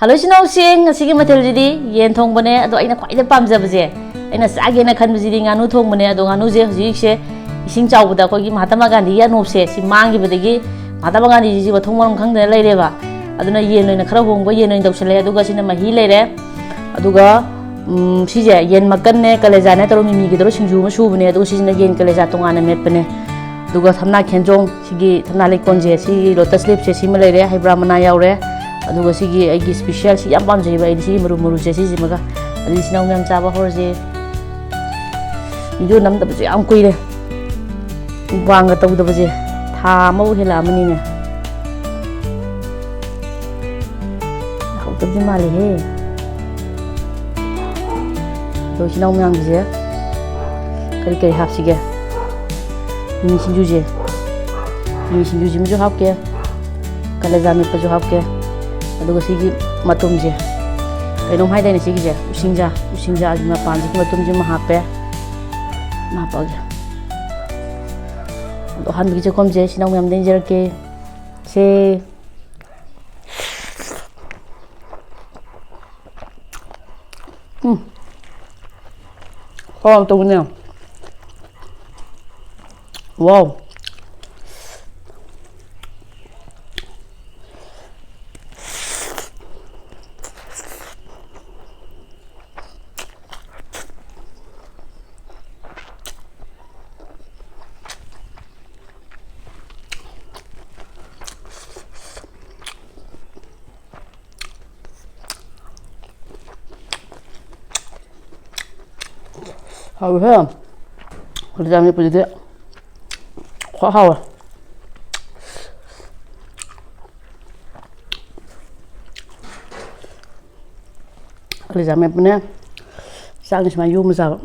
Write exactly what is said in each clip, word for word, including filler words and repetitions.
Hello ꯏꯆꯤꯟ ꯏꯅꯥꯎꯁꯤꯡ, ꯉꯁꯤꯒꯤ ꯃꯊꯦꯜꯁꯤꯗꯤ ꯌꯦꯟ ꯊꯣꯡꯕꯅꯦ꯫ ꯑꯗꯣ ꯑꯩꯅ ꯈ꯭ꯋꯥꯏꯗꯩ ꯄꯥꯝꯖꯕꯁꯦ, ꯑꯩꯅ ꯆꯥꯒꯦꯅ ꯈꯟꯕꯁꯤꯗꯤ ꯉꯥꯅꯨ ꯊꯣꯡꯕꯅꯦ꯫ ꯑꯗꯣ ꯉꯥꯅꯨꯁꯦ ꯍꯧꯖꯤꯛꯁꯦ ꯏꯁꯤꯡ ꯆꯥꯎꯕꯗ ꯑꯩꯈꯣꯏꯒꯤ ꯃꯍꯥꯇꯃꯥ ꯒꯥꯟꯙꯤꯒꯤ ꯑꯅꯣꯞꯁꯦ ꯁꯤ ꯃꯥꯡꯈꯤꯕꯗꯒꯤ ꯃꯍꯥꯇꯃꯥ ꯒꯥꯟꯙꯤꯁꯤ ꯃꯊꯣꯡ ꯃꯔꯝ ꯈꯪꯗꯅ ꯂꯩꯔꯦꯕ꯫ ꯑꯗꯨꯅ ꯌꯦꯟ ꯑꯣꯏꯅ ꯈꯔ ꯍꯣꯡꯕ ꯌꯦꯟ ꯑꯣꯏꯅ ꯇꯧꯁꯜꯂꯦ꯫ ꯑꯗꯨꯒ ꯁꯤꯅ ꯃꯍꯤ ꯂꯩꯔꯦ꯫ ꯑꯗꯨꯒ, ꯎꯝ, ꯁꯤꯁꯦ ꯌꯦꯟ ꯃꯀꯟꯅꯦ, ꯀꯂꯦꯖꯥꯅꯦ ꯇꯧꯔꯒ ꯃꯤꯃꯤꯒꯤ ꯇꯧꯔꯒ ꯁꯤꯡꯖꯨ ꯑꯃ ꯁꯨꯕꯅꯦ꯫ ꯑꯗꯨꯒ ꯁꯤꯁꯤꯅ ꯌꯦꯟ ꯀꯂꯦꯖꯥ ꯇꯣꯉꯥꯟꯅ ꯃꯦꯠꯄꯅꯦ꯫ ꯑꯗꯨꯒ ꯊꯝꯅꯥ ꯈꯦꯟꯖꯣꯡ, ꯁꯤꯒꯤ ꯊꯝꯅꯥ ꯂꯩꯀꯣꯟꯁꯦ, ꯁꯤꯒꯤ lotus leafꯁꯦ, ꯁꯤꯃ ꯂꯩꯔꯦ, ꯍꯩꯕ꯭ꯔꯥ ꯃꯅꯥ ꯌꯥꯎꯔꯦ꯫ ꯑꯗꯨꯒ ꯁꯤꯒꯤ ꯑꯩꯒꯤ special, ꯁꯤ ꯌꯥꯝ ꯄꯥꯝꯖꯩꯕ ꯑꯩꯗꯤ, ꯁꯤꯒꯤ ꯃꯔꯨ ꯃꯔꯨꯁꯦ, ꯁꯤꯁꯤꯃꯒ꯫ ꯑꯗꯨꯗꯤ ꯏꯆꯤꯟ ꯏꯅꯥꯎ ꯃꯌꯥꯝ ꯆꯥꯕ ꯍꯧꯔꯁꯦ꯫ Video ꯅꯝꯗꯕꯁꯨ ꯌꯥꯝ ꯀꯨꯏꯔꯦ, ꯃꯨꯛꯕꯥꯡꯒ ꯇꯧꯗꯕꯁꯦ ꯊꯥ ꯑꯃꯕꯨ ꯍꯦꯜꯂꯛꯑꯃꯅꯤꯅꯦ꯫ ꯍꯥꯎꯇꯕꯗꯤ ꯃꯥꯜꯂꯦꯍꯦ꯫ ꯑꯗꯣ ꯏꯆꯤꯟ ꯏꯅꯥꯎ ꯃꯌꯥꯝꯒꯤꯁꯦ ꯀꯔꯤ ꯀꯔꯤ ꯍꯥꯞꯁꯤꯒꯦ? ꯃꯤꯃꯤ ꯁꯤꯡꯖꯨꯁꯦ, ꯃꯤꯃꯤ ꯁꯤꯡꯖꯨꯁꯤꯃꯁꯨ ꯍꯥꯞꯀꯦ, ꯀꯂꯦꯖꯥ ꯃꯦꯠꯄꯁꯨ ꯍꯥꯞꯀꯦ, ꯑꯗꯨꯒ ꯁꯤꯒꯤ ꯃꯇꯨꯝꯁꯦ, ꯀꯩꯅꯣꯝ ꯍꯥꯏꯗꯥꯏꯅꯦ ꯁꯤꯒꯤꯁꯦ, ꯎꯁꯤꯡꯖꯥ, ꯎꯁꯤꯡꯖꯥꯒꯤ ꯃꯄꯥꯟꯁꯤꯒꯤ ꯃꯇꯨꯝꯁꯤꯃ ꯍꯥꯞꯄꯦ꯫ ꯍꯥꯞꯄꯒꯦ꯫ ꯑꯗꯣ ꯑꯍꯥꯟꯕꯒꯤ ꯆꯦꯈꯣꯝꯁꯦ ꯏꯆꯤꯟ ꯏꯅꯥꯎ ꯃꯌꯥꯝꯗ ꯏꯟꯖꯔꯛꯀꯦ꯫ ꯁꯦ꯫ ꯎꯝ꯫ ꯍꯥꯎ ꯇꯧꯕꯅꯦ꯫ Wow꯫ ꯍꯥꯎꯋꯤꯍꯦ꯫ ꯀꯂꯦꯖꯥ ꯃꯦꯠꯄꯁꯤꯗꯤ ꯈ꯭ꯋꯥꯏ ꯍꯥꯎꯋꯦ꯫ ꯀꯂꯦꯖꯥ ꯃꯦꯠꯄꯅꯦ꯫ ꯆꯥꯛꯅ ꯁꯨꯃꯥꯏꯅ ꯌꯣꯝꯃ ꯆꯥꯕ꯫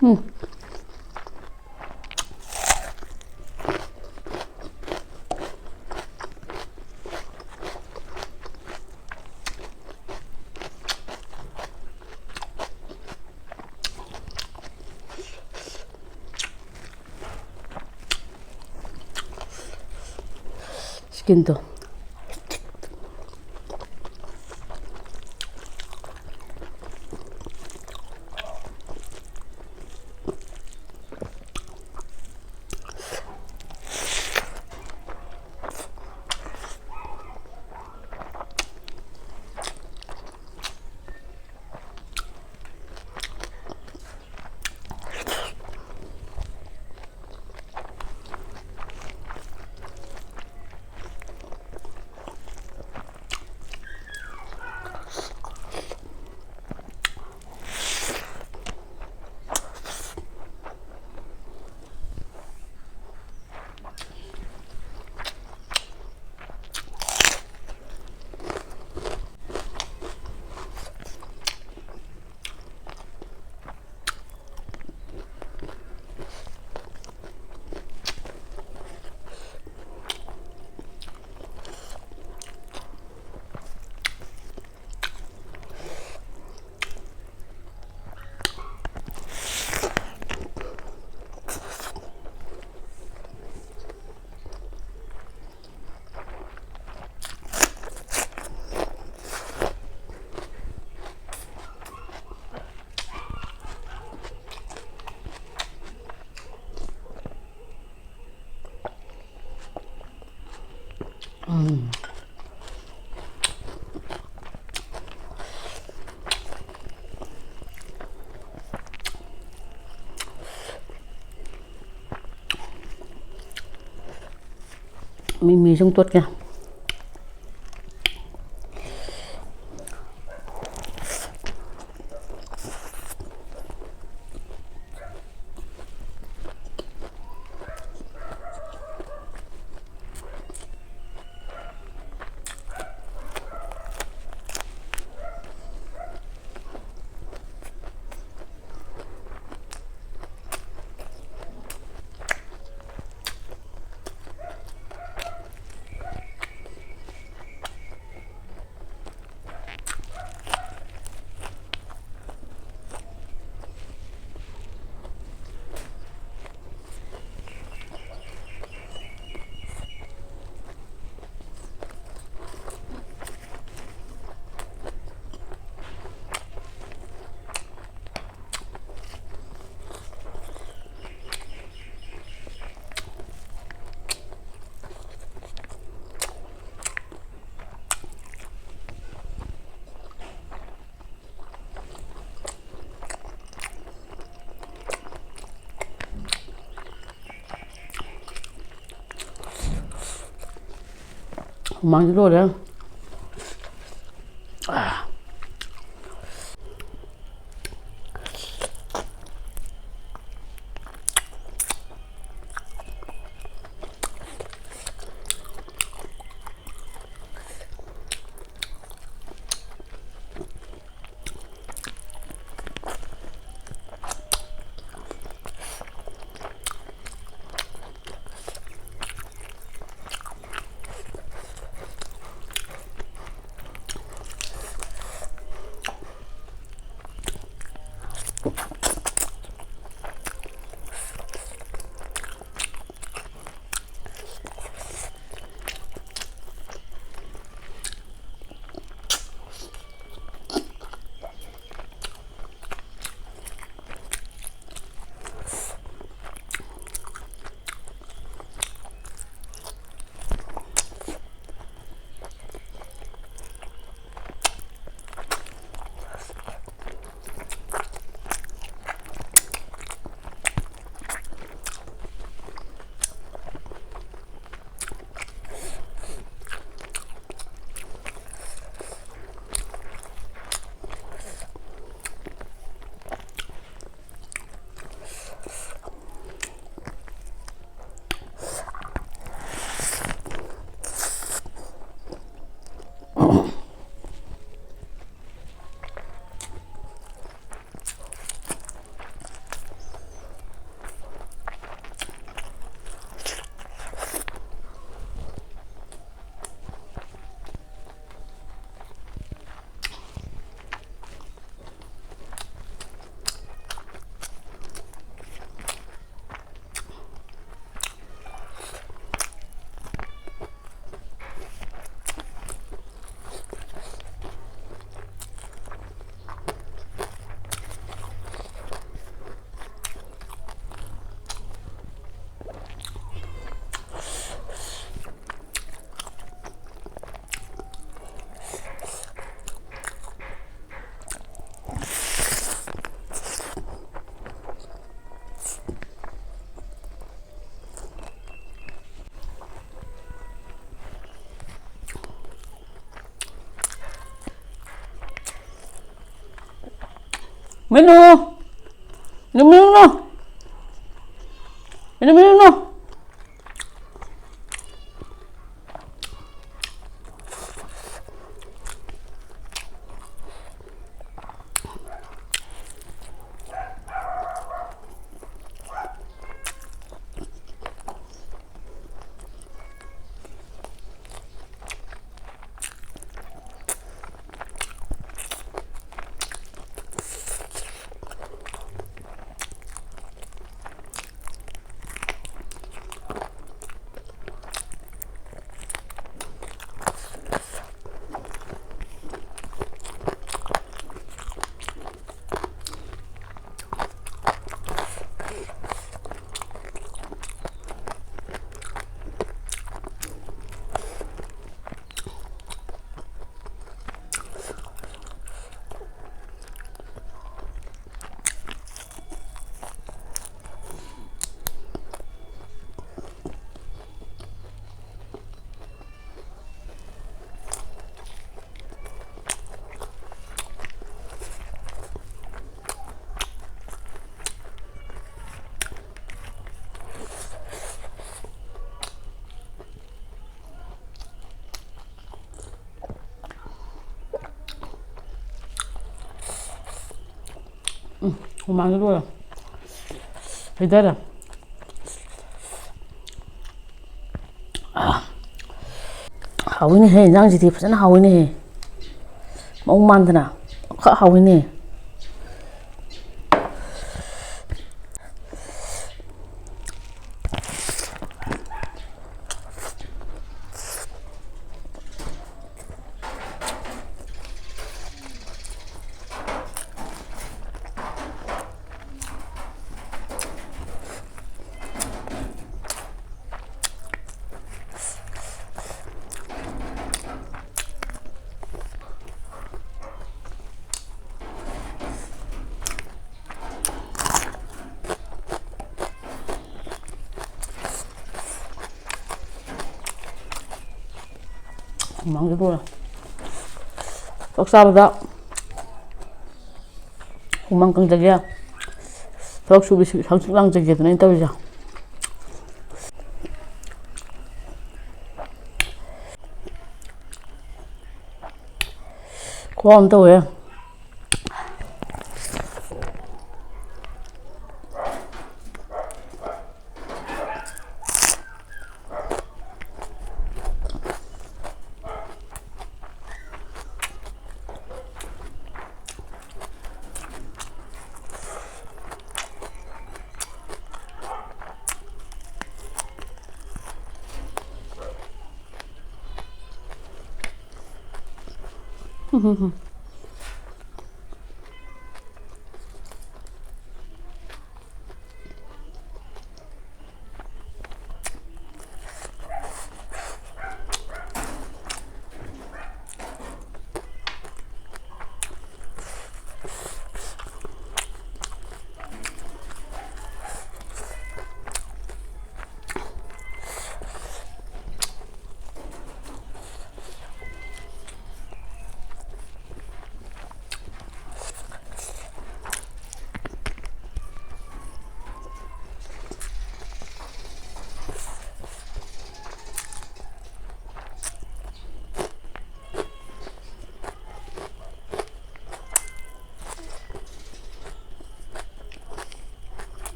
ꯎꯝ꯫ ꯀꯤꯟꯗꯣ꯫ ꯎꯝ꯫ ꯃꯤꯃꯤꯁꯨ ꯑꯃꯨꯛ ꯇꯣꯠꯀꯦ꯫ ꯃꯥꯡꯁꯨ ꯂꯣꯏꯔꯦ꯫ ꯃꯤꯅꯨ! ꯃꯤꯅꯨ, ꯃꯤꯅꯨ! ꯃꯤꯅꯨ, ꯃꯤꯅꯨ, ꯃꯤꯅꯨ! ꯎꯝ, ꯍꯨꯃꯥꯡꯗꯤ ꯂꯣꯏꯔꯦ꯫ ꯍꯩꯊꯔꯦ꯫ ꯑꯥ꯫ ꯍꯥꯎꯋꯤꯅꯦꯍꯦ, ꯏꯟꯖꯥꯡꯁꯤꯗꯤ ꯐꯖꯅ ꯍꯥꯎꯋꯤꯅꯦꯍꯦ꯫ ꯃꯑꯣꯡ ꯃꯥꯟꯗꯅ ꯈꯔ ꯍꯥꯎꯋꯤꯅꯦ꯫ ꯍꯨꯃꯥꯡꯗꯤ ꯂꯣꯏꯔꯦ꯫ ꯆꯥꯛ ꯆꯥꯕꯗ ꯍꯨꯃꯥꯡ ꯀꯪꯖꯒꯦ, ꯊꯕꯛ ꯁꯨꯕꯤ ꯍꯪꯆꯤꯠ ꯂꯥꯡꯖꯒꯦꯗꯅ ꯑꯩꯅ ꯇꯧꯔꯤꯁꯦ꯫ ꯈꯨꯍꯥꯎ ꯑꯃ ꯇꯧꯋꯦ꯫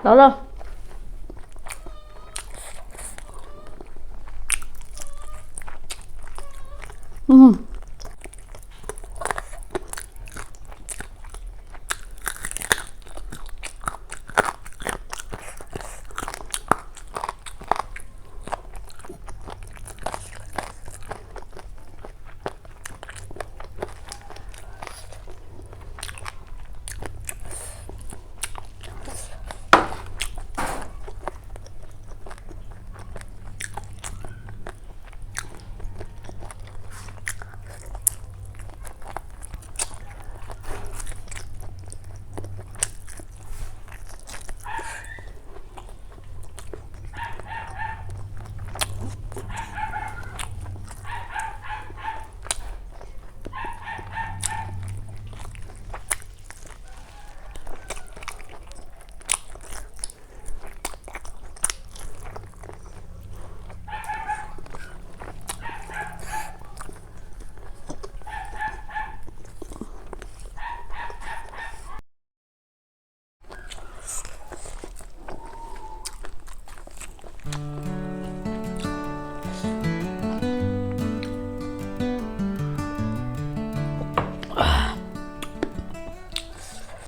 ꯂꯥꯛꯑꯣ, ꯂꯥꯛꯑꯣ꯫